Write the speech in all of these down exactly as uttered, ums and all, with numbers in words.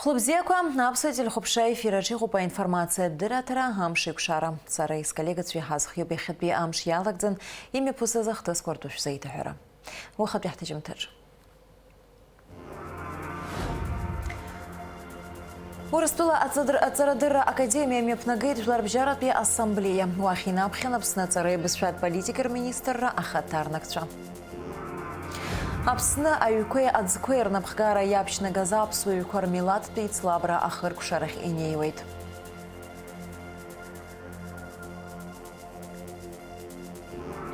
Хәлыбзиақәа, аԥсуа телехәаԥшра ефир аҿы иҟоуп аинформациатә дырраҭара Амш еиқәшара. Сара исколлегацәа иҳазхиоуп иахьатәи амш иалагӡан имҩаԥысыз ахҭысқәа ртәы шәзеиҭаҳәара. Уахатәи ҳҭыжьымҭаҿы. Урыстәыла аҵадр-, аҵарадырра академиа мҩаԥнагеит Жәларбжьаратәи ассамблеиа. Уахь инаԥхьан Аԥсны аҵареи абызшәатә политикеи рминистрра ахаҭарнакцәа. Аԥсны аҩқәеи аӡқәеи рнапхгара иаԥшьнагаз аԥсуа ҩқәа рмилаҭтә еицлабра ахыркәшарахь инеиуеит.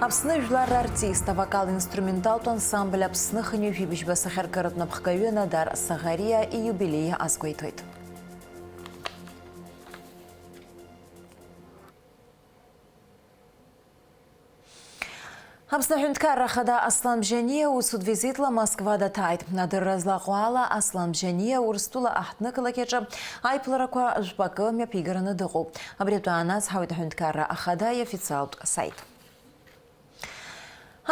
Аԥсны жәлар рартист, авокал-инструменталтә ансамбль Аԥсны хынҩажәи быжьба сахьаркыратә напхгаҩы Надар Саӷариа ииубилеи азгәеиҭоит. Аԥсны аҳәынҭқарра ахада Аслан Бжьаниа усутә визитла Москва даҭааит. Адырра злаҟоу ала, Аслан Бжьаниа Урыстәыла аҳҭнықалақь аҿы аиԥыларақәа жәпакы мҩаԥигараны дыҟоуп. Абри атәы аанацҳауеит аҳәынҭқарра ахада иофициалтә саит.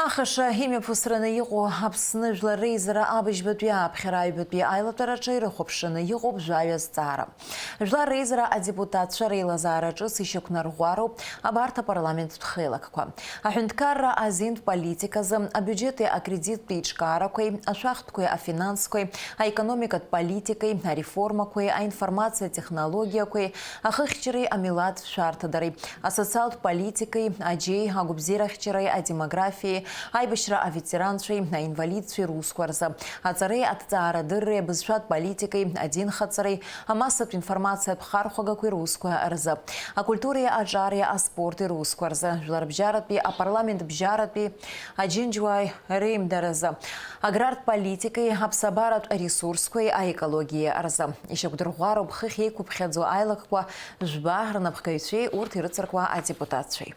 Ахаша имҩаԥысраны иҟоу Аԥсны Жәлар реизара абыжьбатәи ааԥхьара аҩбатәи аилатәараҿы ирыхәаԥшраны иҟоуп жәаҩа зҵаара. Жәлар реизара адепутатцәа реилазаара ҿыц ишьақәнарӷәӷәароуп абарҭ апарламенттә хеилакқәа. Аҳәынҭқарра азинтә политиказы, абиуџьети акредиттәи еиҿкаарақәеи, ашәахтәқәеи афинансқәеи, аекономикатә политикеи, ареформақәеи, аинформациатә технологиақәеи, ахыхьчареи амилаҭ шәарҭадареи, асоциалтә политикеи, аџьеи, агәабзиарахьчареи, адемографиеи, аибашьра аветеранцәеи аинвалидцәеи русқәа рзы, аҵареи аҭҵаарадырреи, абызшәатә политикеи, адинхаҵареи, амассатә информациатә хархәагақәеи русқәа рзы, акультуреи аҿареи аспорти русқәа рзы, жәларбжьаратәи, апарламент бжьаратәи, аџьынџьуааи реимдаразы, аграртә политикеи, аԥсабаратә ресурсқәеи аекологиеи рзы. Ишьақәдырӷәӷәароуп хыхь еиқәыԥхьаӡоу аилакқәа жәба рнапхгаҩцәеи урҭ ирыцыркуа адепутатцәеи.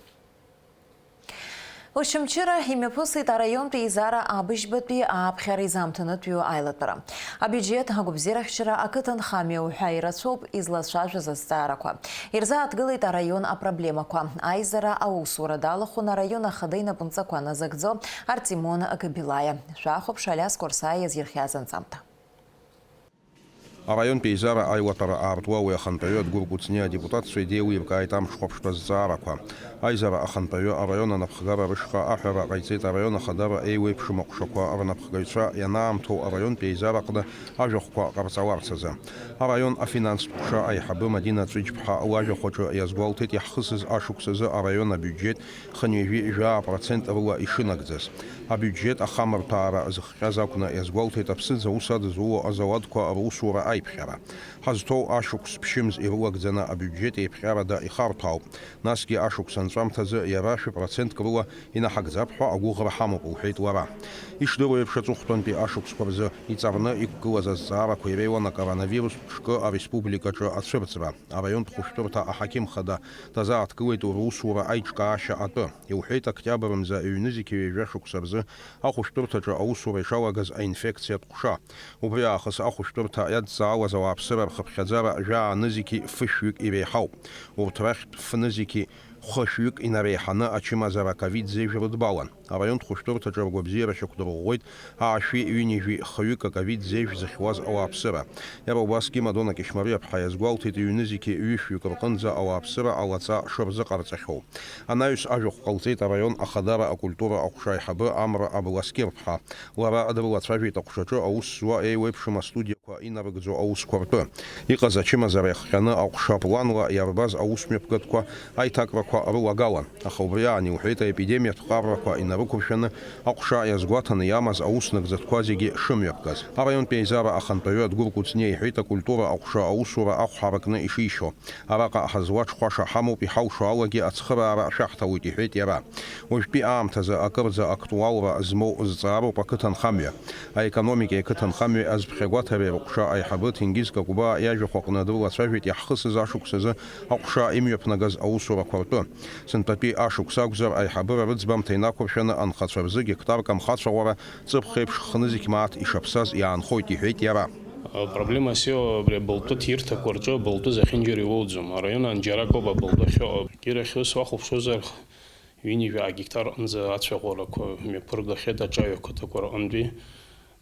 Очамчыра имҩаԥысит араионтә еизара абыжьбатәи ааԥхьара изаамҭанытәиу аилатәара. Абиуџьеҭ, агәабзиарахьчара, ақыҭанхамҩа уҳәа ирацәоуп излацәажәаз азҵаарақәа. Ирзааҭгылеит араион апроблемақәа. Аизара аусура далахәын араион ахада инапынҵақәа назыгӡо Артимон Габилаиа. Шәахәаԥш Алиас Корсаиа иазирхиаз анҵамҭа. Араионтә еизара аилатәара аартуа уи ахантәаҩы Адгәыр Кәыҵниа адепутатцәа идеилиркааит амш хәаԥштәы азҵаарақәа. Аизара ахантәаҩы араион анапхгара рышҟа аҳәара ҟаиҵеит араион ахадара еиуеиԥшым аҟәшақәа рнапхгаҩцәа ианаамҭоу араионтә еизараҟны ажәахәқәа ҟарҵаларц азы. Араион афинанстә ҟәша аиҳабы Мадина Ҵәыџьԥҳа лажәахә аҿы иазгәалҭеит иаҳхысыз ашықәс азы араион абиуџьет хынҩажәи жәаа процент рыла ишынагӡаз. Абиуџьет ахамырҭәаара зыхҟьаз акәны иазгәалҭеит аԥсыӡ аус адызуло азауадқәа русура аиԥҟьара. Ҳазҭоу ашықәс ԥшьымз ирылагӡаны абиуџьет еиԥҟьарада ихарҭәаауп, насгьы ашықәс анҵәамҭазы иара шәы процентк рыла инаҳагӡап ҳәа агәыӷра ҳамоуп, лҳәеит лара. Ишдыру еиԥш, аҵыхәтәантәи ашықәсқәа рзы иҵарны иқәгылаз азҵаарақәа иреиуан акоронавирустә ҿкы ареспубликаҿы ацәырҵра. Араионтә хәышәтәырҭа аҳақьым хада дазааҭгылеит урусура аиҿкаашьа атәы. Илҳәеит, октиабр мза ҩнызқьи ҩажәа шықәса рзы ахәышәтәырҭаҿы аусура ишалагаз аинфекциатә ҟәша. Убри аахыс ахәышәтәырҭа иадҵаауаз ауааԥсыра рхыԥхьаӡара жәаа нызқьи фышәҩык иреиҳауп. Урҭ рахьтә фнызқьи хәышәҩык инареиҳаны ачымазара ковид зежә рыдбалан. Араионтә хәышәтәырҭаҿы ргәабзиара шьақәдырӷәӷәеит аашәи ҩынҩажәи хҩык аковид зежә зыхьуаз ауааԥсыра. Иара убасгьы Мадона Кьышьмариаԥҳа иазгәалҭеит ҩнызқьи ҩышәҩык рҟынӡа ауааԥсыра алаҵа шырзыҟарҵахьоу. Анаҩс ажәахә ҟалҵеит араион ахадара акультура аҟәша аиҳабы Амра Абласкьырԥҳа. Лара дрылацәажәеит аҟәшаҿы аус зуа еиуеиԥшым астудиа инарыгӡо аусқәа ртәы. Иҟаз ачымазара иахҟьаны аҟәша планла иарбаз аусмҩаԥгатәқәа аиҭакрақәа рылагалан, аха убри аан илҳәеит аепидемиатә ҟаррақәа инарықәыршәаны аҟәша иазгәаҭаны иамаз аус нагӡатәқәа зегьы шымҩаԥгаз. Араионтә еизара ахантәаҩы Адгәыр Кәыҵниа иҳәеит акультура аҟәша аусура ахә ҳаракны ишишьо. Араҟа ҳазлаҽхәаша ҳамоуп, иҳалшо алагьы ацхыраара шәаҳҭалоит, иҳәеит иара. Уажәтәи аамҭазы акырӡа актуалра змоу зҵаароуп ақыҭанхамҩа. Аекономикеи ақыҭанхамҩеи азԥхьагәаҭареи рҟәша аиҳабы Ҭенгиз Какәбаа иажәахә аҟны дрылацәажәеит иаҳхысыз ашықәс азы аҟәша имҩаԥнагаз аусурақәа ртәы. Сынтәатәи ашықәс акәзар, аиҳабыра рыӡбамҭа инақәыршәаны анхацәа рзы гектарк амхацәаӷәара ҵыԥх еиԥш хнызқь мааҭ ишаԥсаз иаанхоит, иҳәеит иара. Апроблема асиоу абри абылтәы ҭирҭақәа рҿы абылтәы зехьынџьара иуоуӡом. Араион анџьарак ауп абылтәы ахьыҟоу. Кирахь ус уахәаԥшуазар, ҩынҩажәа гектар аҟынӡа ацәаӷәарақәа мҩаԥыргахьеит аҿаҩа қыҭақәа рҟынтәи.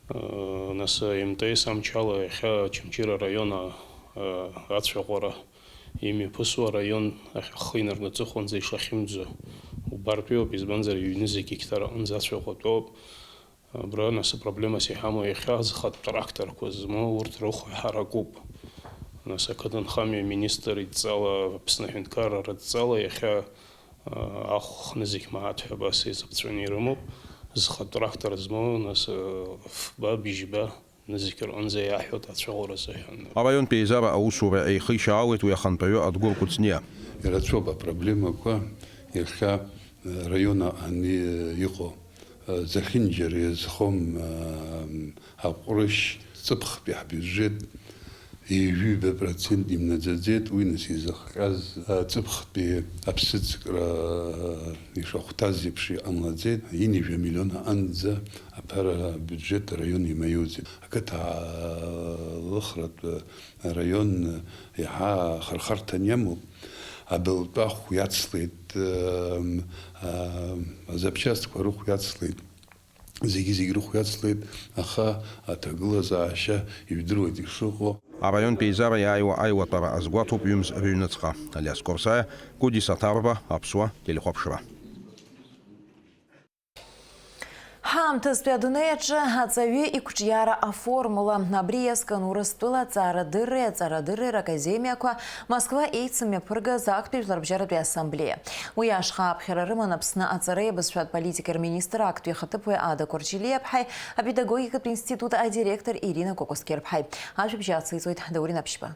Нас МТС амчала иахьа Очамчыра араион а-, а-, ацәаӷәара имҩаԥысуа араион ахь ахы инаргәаҵыхәанӡа ишахьымӡо, убартәиоуп, избанзар, иҩны зегь геқьҭар аҟынӡа ацәаӷәатәоуп. Абра, нас, апроблемас иҳамоу иахьа зхатә тракторқәа змоу урҭ рыхә иаҳаракуп. Нас, ақыҭанхамҩа аминистр идҵала, Аԥсны аҳәынҭқарра рыдҵала иахьа, а, ахә хны зегь мааҭ ҳәа абас еизыԥҵәаны ирымоуп. Зхатә трактор змоу, нас, а, фба, быжьба, нызқь рҟынӡа иаҳәоит ацәаӷәара азыҳәан. Араионтәи еизара аусура еихишьаауеит уи ахантәаҩы Адгәыр Кәыҵниа. Ирацәоуп апроблемақәа иахьа, а, раион аҟны иҟоу. Зехьынџьара иазхом, аҟәрышь ҵыԥхтәи ҳбиуџьет ҩажәи ҩба процент имнаӡаӡеит, уи нас изыхҟьаз ҵыԥхтәи аԥсыӡкра ишахәҭаз еиԥш иҟамлаӡеит, ҩынҩажәа миллион аҟынӡа аԥара абиуџьет араион имаиуӡеит. Ақыҭа алыхратә араион иаҳа ахырхарҭан иамоуп. Абылтәахә иацлеит, ам, ам, азапчастқәа рыхә иацлеит, зегьы-зегь рыхә иацлеит, аха аҭагылазаашьа ижәдыруеит ишыҟоу. Араионтә еизара иааиуа аилатәара азгәаҭоуп ҩымз рыҩныҵҟа. Алиас Корсаиа, Гәыди Саҭарба, Аԥсуа телехәаԥшра. Ҳаамҭазтәи адунеи аҿы аҵаҩы иқәҿиара аформула. Абри иазкын Урыстәыла аҵарадырреи аҵарадырреи ракадемиақәа Москва еицымҩаԥыргаз актәи жәларбжьаратәи ассамблеиа. Уи ашҟа аԥхьара рыман Аԥсны аҵареи абызшәатә политикеи рминистр, актәи ахаҭыԥуаҩ Ада Кәарҷелиаԥҳаи апедагогикатә институт адиректор Ирина Кәакәасқьырԥҳаи. Ажәабжь ациҵоит Даур Инапшьба.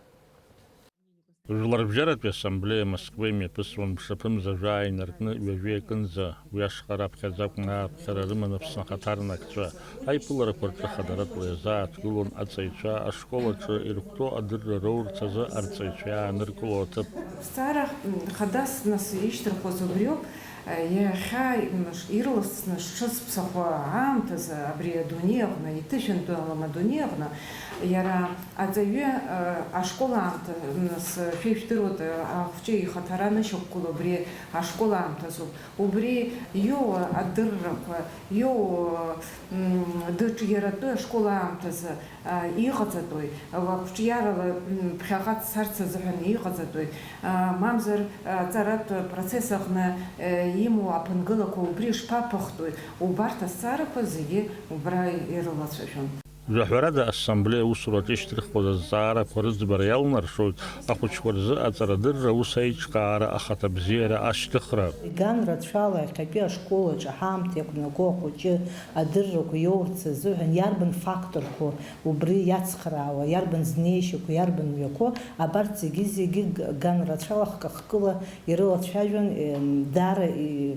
Жәларбжьаратәи ассамблеиа Москва имҩаԥысуан мшаԥымза жәаа инаркны ҩажәи акынӡа, уи ашҟа раԥхьаӡа акәын ааԥхьара рыман Аԥсны ахаҭарнакцәа. Аиԥыларақәа рҿы хадаратәла иазааҭгылон аҵаҩцәа ашкол аҿы ирыхәҭоу адырра роурц азы арҵаҩцәа иааныркыло аҭыԥ. Зҵаара, м, хадас нас ишьҭырхуаз убриоуп. Иахьа, м, ш-, ирласны шҽызԥсахуа аамҭазы абри адунеи аҟны, иҭышәынтәалам адунеи аҟны, иара аҵаҩы, э, ашкол аамҭа, нас, шәа ижәдыруада, ахәҷы ихаҭара анышьақәгылоу убри ашкол аамҭазоуп. Убри иоуа адыррақәа, иоуа, м, даҽа иаратәы ашкол аамҭазы, а, иҟаҵатәуи, уа қәҿиарала, м, ԥхьаҟа дцарц азыҳәан иҟаҵатәуи, а, мамзар, а, аҵаратә процесс аҟны, а, имоу аԥынгылақәа убри шԥаԥыхтәуи, убарҭ азҵаарақәа зегьы убра ирылацәажәон. Жәаҳәарада, ассамблеиа аусураҿы ишьҭырхуаз азҵаарақәа рыӡбара иалнаршоит ахәыҷқәа рзы аҵарадырра аус аиҿкаара ахаҭабзиара ашьҭыхра. Иган рацәала иахьатәи ашкол аҿы ҳаамҭа иақәнаго ахәыҷы адыррақәа иоурц азыҳәан иарбан факторқәоу убри иацхраауа, иарбан знеишьақәоу, иарбан мҩақәоу, абарҭ зегьы-зегьы г-, ган рацәала хкы-хкыла ирылацәажәон, е, даара и-,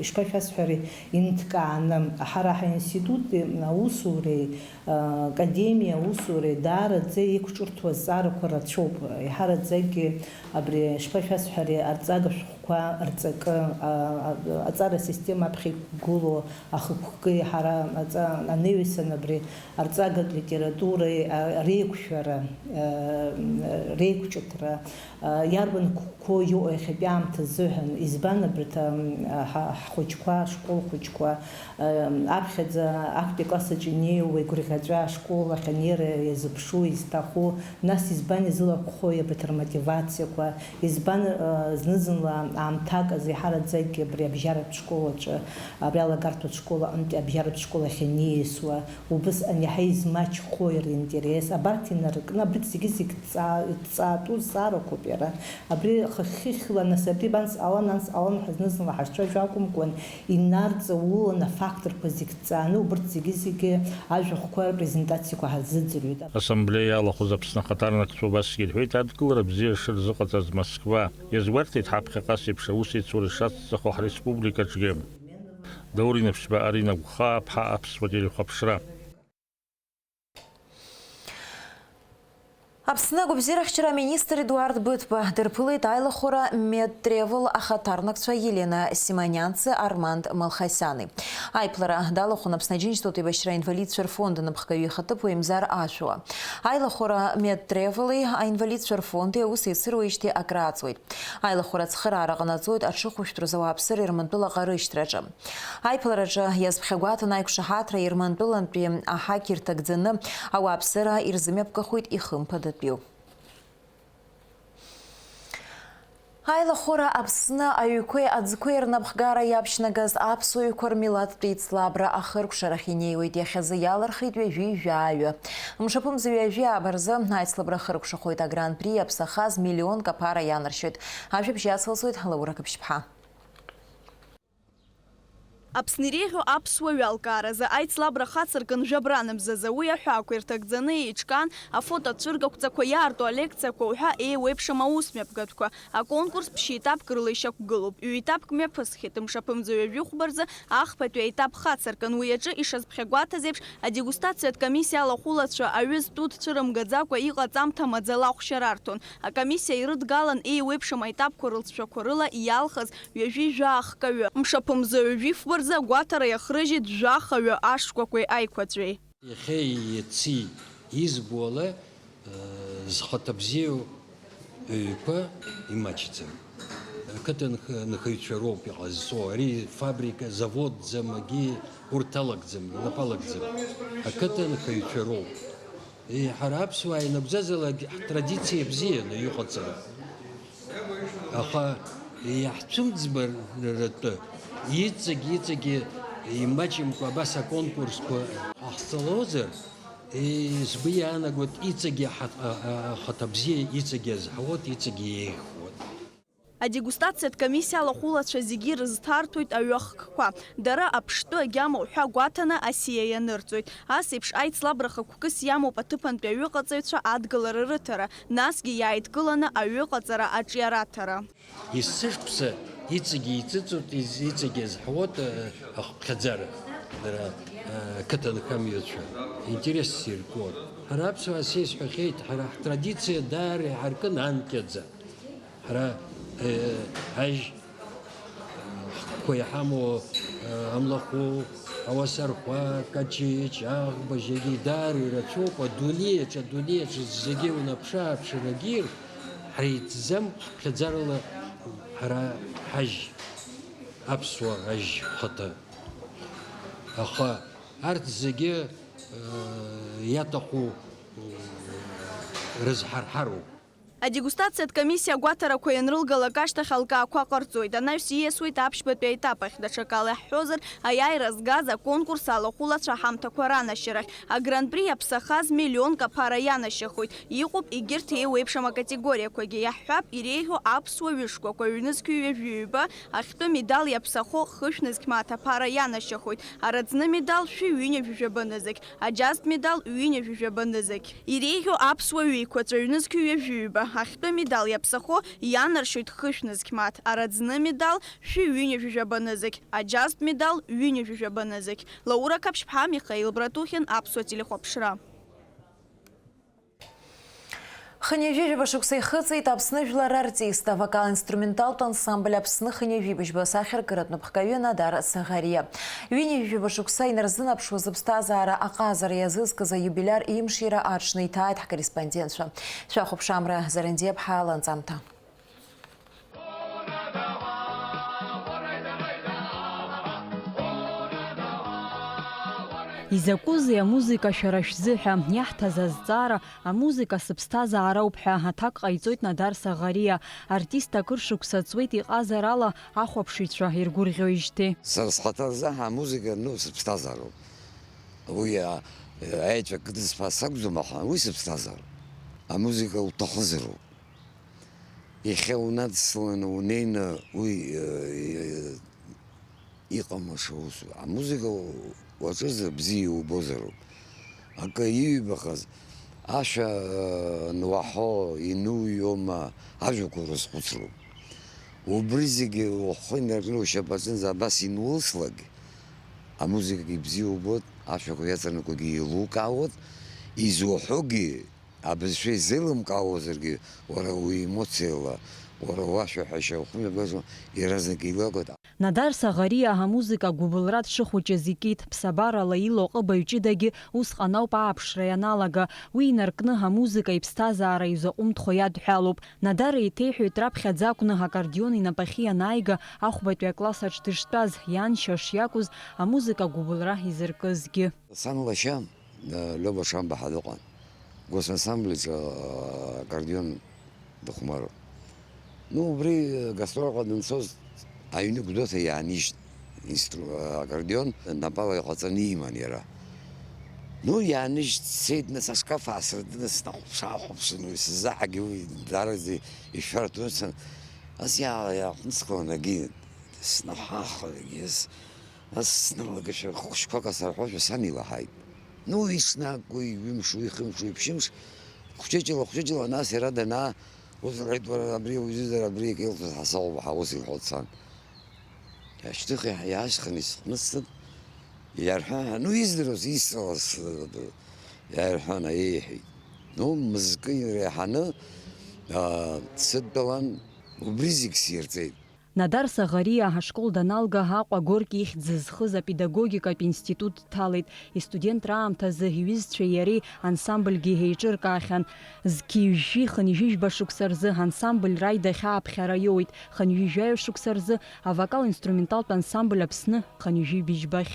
ишԥашәасҳәари, инҭкааны. Ҳара ҳаинститути аусуреи, а, академиа аусуреи даараӡа иқәҿырҭуа азҵаарақәа рацәоуп. Еиҳараӡакгьы абри, ишԥашәасҳәари, арҵага шәҟәқәа рҵакы, а, а, аҵара асистема аԥхьа иқәгылоу ахықәкы, ҳара аҵа-, анаҩсан абри арҵагатә литературеи, а, реиқәшәара, а, реиқәҿыҭра, а, иарбан қәқәоу иҟоу иахьатәи аамҭа азыҳәан, избан абарҭ, а, ҳа-, ҳхәыҷқәа, ашкол хәыҷқәа, а, аԥхьаӡа актәи акласс аҿы инеиуа игәырӷьаҵәа ашкол ахь анеира иазыԥшу, изҭаху, нас избан изылахәхои абарҭ рмотивациақәа, избан, а, зны-зынла аамҭак азы еиҳараӡакгьы абри абжьаратә школ аҿы, абри алагарҭатә школ аҟынтәи абжьаратә школ ахь иниасуа, убысҟан иаҳа измаҷхои ринтерес, абарҭ инаркны, абригь зегьы-зегь ҵаа-, ҵаатәу зҵаарақәоуп иара. Абри хыхь-хыхьла, нас абри бан сҟалан, ан сҟалан ҳәа зны-зынла ҳазцәажәо акәымкәан, инарҵаулан афакторқәа зегь ҵааны, убарҭ зегьы-зегьы ажәахәқәа рпрезентациақәа ҳазыӡырҩит. Ассамблеиа иалахәыз Аԥсны ахаҭарнакцәа убасгьы ирҳәеит, адгылара бзиа шырзыҟаҵаз Москва. Иазгәарҭеит ҳаԥхьаҟа ас еиԥш аусеицура ишацҵахо ҳреспубликаҿгьы. Даур Инапшьба, Арина Гәхаа-ԥҳа, Аԥсуа телехәаԥшра. Аԥсны агәабзиарахьчара аминистр Едуард Быҭәба дырԥылеит аилахәара Медтревел ахаҭарнакцәа Елена Симонианци, Арманд Малхасиани. Аиԥылара далахәын Аԥсны Аџьынџьтәылатә еибашьра аинвалидцәа рфонд аныԥхгаҩы ихаҭыԥуаҩ Мзар Ашәуа. Аилахәара Медтревели аинвалидцәа рфонди аус еицыруеижьҭеи акрааҵуеит. Аилахәара ацхыраара ҟанаҵоит аҽыхәышәтәразы ауааԥсыра Ермантәылаҟа рышьҭраҿы. Аиԥылараҿы иазԥхьагәаҭаны аиқәшаҳаҭра Ермантәылантәи аҳақь ирҭагӡаны ауааԥсыра ирзымҩаԥгахуеит ихымԥадатәиу. Аилахәыра Аԥсны аҩқәеи аӡқәеи рнапхгара иаԥшьнагаз аԥсуаҩқәа рмилаҭтә еицлабра ахыркәшарахь инеиуеит, иахьазы иалырхит ҩажәи жәааҩы. Мшаԥымза ҩажәи ааба рзы аицлабра ахыркәшахоит, агран-при иаԥсахаз миллионк аԥара ианаршьоит. Ажәабжь иацылҵоит Лаура Қаԥшьԥҳа. Аԥсны иреиӷьу аԥсуа ҩалкааразы аицлабра хацыркын жәабран мзазы. Уи аҳәаақәа ирҭагӡаны еиҿкаан, афотоцәыргақәҵақәа иаарту алекциақәа уҳәа еиуеиԥшым аусмҩаԥгатәқәа. Аконкурс ԥшьа етапк рыла ишьақәгылоуп. Ҩ-етапк мҩаԥысхьеит, мшаԥымза ҩажәи хәба рзы ахԥатәи аетап хацыркын. Уи аҿы, ишазԥхьагәаҭаз еиԥш, адегустациатә комиссиа алахәылацәа аҩы зтәу дцәырымгаӡакәа иҟаҵамҭа маӡала ахәшьара арҭон. Акомиссиа ирыдгалан еиуеиԥшым аетапқәа рылҵшәақәа рыла иалхыз ҩажәи жәаа ахкаҩы. Мшаԥымза ҩажәи фба рзы агәаҭара иахрыжьит жәаа хаҩы ашкәакәеи аиқәаҵәеи. Иахьеи иаци избо ала, э, зхаҭа бзиоу ҩқәа имаҷӡам. Ақыҭа нх-, нхаҩцәа роуп иҟазҵо. Ари фабрика, заводӡам, агьи урҭ алагӡам, рнапы алагӡам. Ақыҭа нхаҩцәа роуп. Е, ҳара аԥсуаа ианакәзазалак ҳтрадициа бзианы иҟаҵара. Аха иаҳцәымӡбаратәы иҵегь, иҵегьы имаҷымкәа абас аконкурсқәа ҟаҳҵалозар, е, сгәы иаанагоит, иҵегьы ҳа-, а-, а-, ахаҭа бзиа иҵегьы азҳауеит, иҵегьы еиӷьуеит. Адегустациатә комиссиа алахәылацәа зегьы ирызҭарҭәоит аҩы ахкқәа. Дара аԥштәы агьама уҳәа гәаҭаны асиа ианырҵоит. Ас еиԥш аицлабра хықәкыс иамоуп аҭыԥантәи аҩыҟаҵаҩцәа адгылара рыҭара, насгьы иааидкыланы аҩыҟаҵара аҿиараҭара. Есышықәса иҵегьы иҵыҵуеит, из-, иҵегьы азҳауеит, э, ахыԥхьаӡара, дара, э, қыҭанхамҩацәа. Интерес иркуеит. Ҳара аԥсуаа сеисҳәахьеит, ҳара ҳтрадициа даара иҳаркын анкьаӡа. Ҳара, э, ажь, э, ҳхқәа иҳамоу, э, амлахәы, ауасархәа, качыч, аӷба, зегьы даара ирацәоуп. Адунеиаҿ, адунеиаҿ зегьы унаԥшы-ааԥшырагьы ҳреицӡам, ҳԥхьаӡарала ҳара ҳажь, аԥсуа ажь хада. Аха арҭ зегьы, э, иаҭаху, э, рызҳарҳароуп. Адегустациатә комиссиа агәаҭарақәа ианрылгалак ашьҭахь алкаақәа ҟарҵоит. Анаҩс ииасуеит аԥшьбатәи аетап ахь. Даҽакала иаҳҳәозар, аиааира згаз аконкурс алахәылацәа аҳамҭақәа ранашьарахь. Агран-при иаԥсахаз миллионк аԥара ианашьахоит. Иҟоуп егьырҭ еиуеиԥшым акатегориақәагьы. Иаҳҳәап, иреиӷьу аԥсуа ҩышкәакәа, ҩнызқьҩы ҩажәи ҩба, ахьтәы медал иаԥсахо хышә нызқь мааҭ аԥара ианашьахоит. Араӡны медал шәи ҩынҩажәи жәаба нызқь. Аџьазтә медал ҩынҩажәи жәаба нызқь. Иреиӷьу аԥсуа ҩеиқәаҵәа ҩнызқьҩы ҩажәи ҩба, ахьтәы медал иаԥсахо ианаршьоит хышә нызқь мааҭ, араӡны медал шәи ҩынҩажәи жәаба нызқь, аџьазтә медал ҩынҩажәи жәаба нызқь. Лаура Қаԥшьԥҳа, Михаил Братухин, Аԥсуа телехәаԥшра. Хынҩажәи жәаба шықәса ихыҵит Аԥсны жәлар артист, авокал-инструменталтә ансамбль Аԥсны хынҩажәи быжьба асахьаркыратә напхгаҩы Надар Саӷариа. Ҩынҩажәи жәаба шықәса инарзынаԥшуа зыԥсҭазаара аҟазара иазызкыз аиубилиар имшира аҽны иҭааит ҳкорреспондентцәа. Шәахәаԥшамра, Зарандиа ԥҳа, ланҵамҭа. Изакәызеи амузыка шәара шәзыҳәа? Иаҳҭаз азҵаара, амузыка сыԥсҭазаароуп ҳәа аҭак ҟаиҵоит Надар Саӷариа. Артист акыр шықәса ҵуеит иҟазарала ахәаԥшыҩцәа иргәырӷьоижьҭеи. Сара схаҭа рзы амузыка, ну, сыԥсҭазаароуп. Уи, а, аеҵәа кыдызфа сакәӡам, аха уи сыԥсҭазаароуп. Амузыка уҭахызароуп. Иахьа унадсыланы унеины уи, э, иҟамлаша усуп. Амузыка уаҿызар бзиа иубозароуп. Акы иҩбахаз, ашәа, э, ануаҳо, инуҩуама, ажәақәа урызхәыцроуп. Убри зегьы ухы инаркны ушьапаҿынӡа абас инулслак, амузыкагьы бзиа убоит, ашәақәа иаҵанакуагьы еилукаауеит, изуҳәогьы Абызшәа изеилымкаауазаргьы, уара уемоциала, уара уашәаҳәашьа уҟәнагозма, иаразнак еилакоит. Надар Саӷариа амузыка гәыбылра дшыхәыҷыз икит, ԥсабарала илоу аҟыбаҩ ҷыдагьы усҟан ауп ааԥшра ианалага. Уи инаркны амузыка иԥсҭазаара изаҟәымҭхо иадҳәалоуп. Надар еиҭеиҳәоит, раԥхьаӡа акәны аккордеон инапахьы ианааига, ахәбатәи акласс аҿы дыштәаз, ианшьа шиакәыз, амузыка гәыбылра изыркызгьы. Сан лашьа, э, Лиоба Шамба ҳәа дыҟан. Госансамбль аҿы, э, аккордеон дыхәмаруан. Ну, убри, э, гастрольҟа данцоз, аҩны Гәдоуҭа иаанижьт инстру-, э, аккордеон напала иҟаҵаны иман иара. Ну, иааныжьт, дцеит, нас ашкаф аасыртны снахәаԥш-аахәаԥшын, уи сзаҳагьы уи даараӡа ишәарҭ уцын. Ас иаа-, иааҟәнысхуан, егьи снаҳахуан, егьи ас Ас сналагашәа хәшәқәак асырҳәошәа сан илаҳаит. Ну, ишнагуи, ҩымш, уи хымш, уи ԥшьымш, хәҷыҷла, хәҷыҷла, нас иара данаа, ус лҳәеит, уара, абри уҩызар, абри акы илҭоз ҳасаҟоуп, ҳа ус илҳәоит сан. Ашьҭыхра иаашьҭхын исыхнысҭын, иарҳәан, ну, издыруаз, исҵалаз, иарҳәан, аиеиҳәеит. Ну, мызкы иреиҳаны, аа, дсыдтәалан, убри зегь сирҵеит. Надар Саӷариа ашкол даналга, Аҟәа Горки ихьӡ зызхыз апедагогикатә институт дҭалеит. Истудентра аамҭазы иҩызцәеи иареи ансамбльгьы еиҿыркаахьан. Зқьи жәшәи хынҩажәи жәба шықәса рзы ансамбль Раида ахьааԥхьара иоуеит, хынҩажәи жәаҩа шықәса рзы авокал-инструменталтә ансамбль Аԥсны хынҩажәи быжьбахь.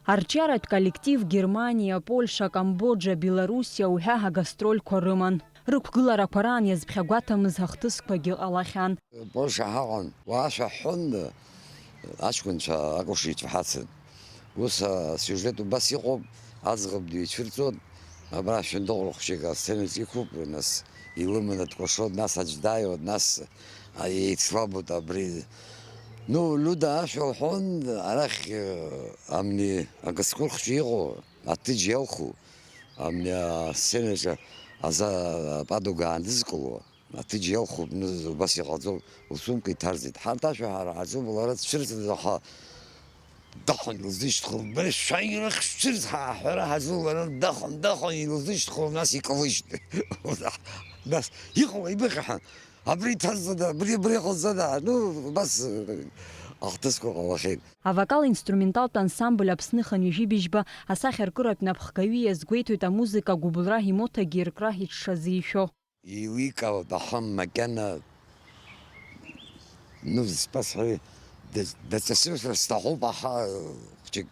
Арҿиаратә коллектив Германиа, Польша, Камбоџа, Белоруссиа уҳәа агастрольқәа рыман. Рықәгыларақәа раан иазԥхьагәаҭамыз ахҭысқәагьы ҟалахьан. Польша ҳаҟан, уа ашәа ҳҳәон, аҷкәынцәа акәашаҩцәа ҳацын. Ус асиужет убас иҟоуп, аӡӷаб дыҩцәырҵуан, абра ашәындыҟәра хәҷык асценаҿ иқәуп, нас илыманы дкәашоит, нас аӡә дааиуеит, нас еицлабуеит абри. Ну, Лиуда ашәа лҳәон, арахь, э, амни агасқәырхцәа иҟоу, аҭыџь иалху, амни асценаҿы аза-, ападуга аанызкыло, аҭыџь иалху, ну, убас иҟаҵоуп, усумка иҭарҵеит. Ҳарҭ ашәа ҳара ҳаҿуп, лара дцәырҵит, аха дахон, илзышьҭхын, бара шәаирах шәцәырҵ, ҳа ҳҳәара ҳаҿу, лара дахон, дахон, илзышьҭхын, нас икалыжьт. Нас иҟала ибыхьаҳан. Абри иҭазҵада, абри, абри иҟалҵада? Ну, убас, э, ахҭысқәа ҟалахьеит. Авокал-инструменталтә ансамбль Аԥсны хынҩажәи быжьба асахьаркыратә напхгаҩы иазгәеиҭоит амузыка агәыбылра имоҭагьы иркра иҽшазишәо. Еиликаауеит, аха макьана, ну, сбасҳәари, да-, даҵасыршәар сҭахуп, аха, э, хәҷык,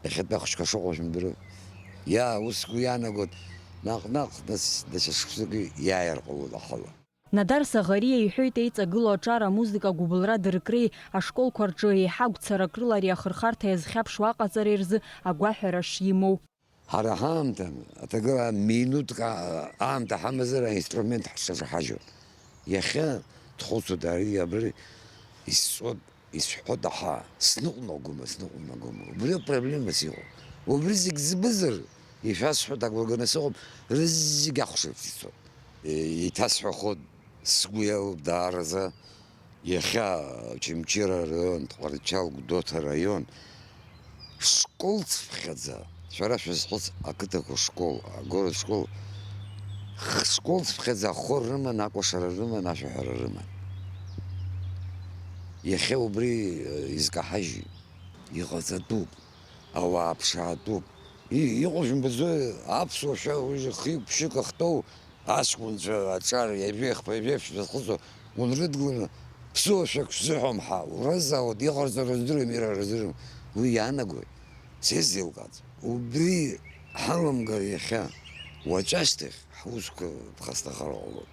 иахьатәи ахәыҷқәа шыҟоу шәымдыруеи. Иа, ус сгәы иаанагоит, наҟ-наҟ, нас, даҽа шықәсыки иааир ҟалоит ахала. Надар Саӷариа иҳәеит, еиҵагылоу аҿар амузыка агәыбылра дыркреи, ашколқәа рҿы еиҳа агәцарак рыла ари ахырхарҭа иазхьаԥшуа аҟаҵареи рзы агәаҳәара шимоу. Ҳара ҳаамҭан, аҭагылазаашьа минуҭк а-, аамҭа ҳамазар, аинструмент ҳҿаҿаҳажьуан. Иахьа дхәыцуеит, ари абри исҵоит, исҳәоит, аха сныҟәнагома, сныҟәнагома? Убри апроблемас иҟоу. Убри зегь збозар, ишәасҳәоит, агәра ганы сыҟоуп, рызегь ахәшарц ицоит. Е, еиҭасҳәахоит, сгәы иалоуп даараӡа. Иахьа Очамчыра араион, Тҟәарчал, Гәдоуҭа араион, школ цыԥхьаӡа, шәара шәазхәыц, ақыҭақәа школ, агород школ, х-, школ цыԥхьаӡа ахор рыман, акәашара рыман, ашәаҳәара рыман. Иахьа убри, э, изкаҳажьи? Иҟаҵатәуп, ауаа ԥшаатәуп. И-, иҟоу шәымбаӡои, аԥсуа шәа уажәы хҩык-ԥшьҩык ахьтәоу, аҷкәынцәа аҿар ҩажәеи хԥа ҩажәеи ԥшьба зхыҵуа унрыдгыланы, ԥсуа шәак шәзыҳәом ҳәа, уразҵаауеит, иҟарҵароу рыздыруам, ирара рыздыруам. Уи иаанагои? Са исзеилкааӡом. Убри ҳаламгар иахьа, уаҵәашьҭахь ҳусқәа ԥхасҭахар ҟалоит.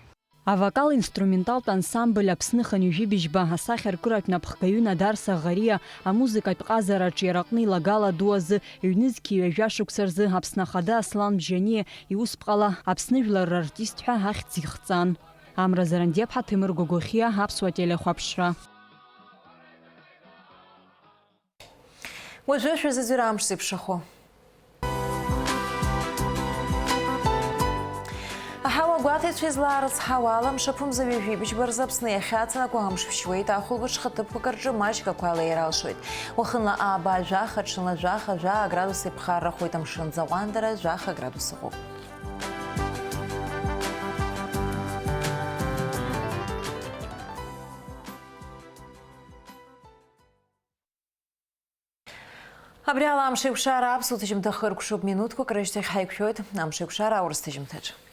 Авокал-инструменталтә ансамбль Аԥсны хынҩажәи быжьба асахьаркыратә напхгаҩы Надар Саӷариа амузыкатә ҟазараҿ иара аҟны илагала ду азы ҩнызқьи ҩажәа шықәса рзы Аԥсны Ахада Аслан Бжьаниа иусԥҟала Аԥсны жәлар рартист ҳәа ахьӡ ихҵан. Амра Зарандиаԥҳа, Ҭемыр Гогохиа, Аԥсуа телехәаԥшра. Уажәы шәазыӡырҩ амш зеиԥшрахо. Аҳауа Агәаҭаҩцәа излаарыцҳауа ала, мшаԥымза ҩажәи быжьба рзы Аԥсны иахьаҵанакуа амш ԥшьуеит, ахәылбыҽха ҭыԥқәак рҿы маҷк ақәа леира алшоит. Уахынла ааба жәаха, ҽынла жәаха, жәаа аградус иԥхаррахоит, амшын ӡаҟәандара жәаха градус ыҟоуп. Абри ала амшеиқәшара аԥсуа ҭыжьымҭа хыркәшоуп, минуҭқәак рышьҭахь ҳаиқәшәоит амшеиқәшара аурыс ҭыжьымҭаҿы.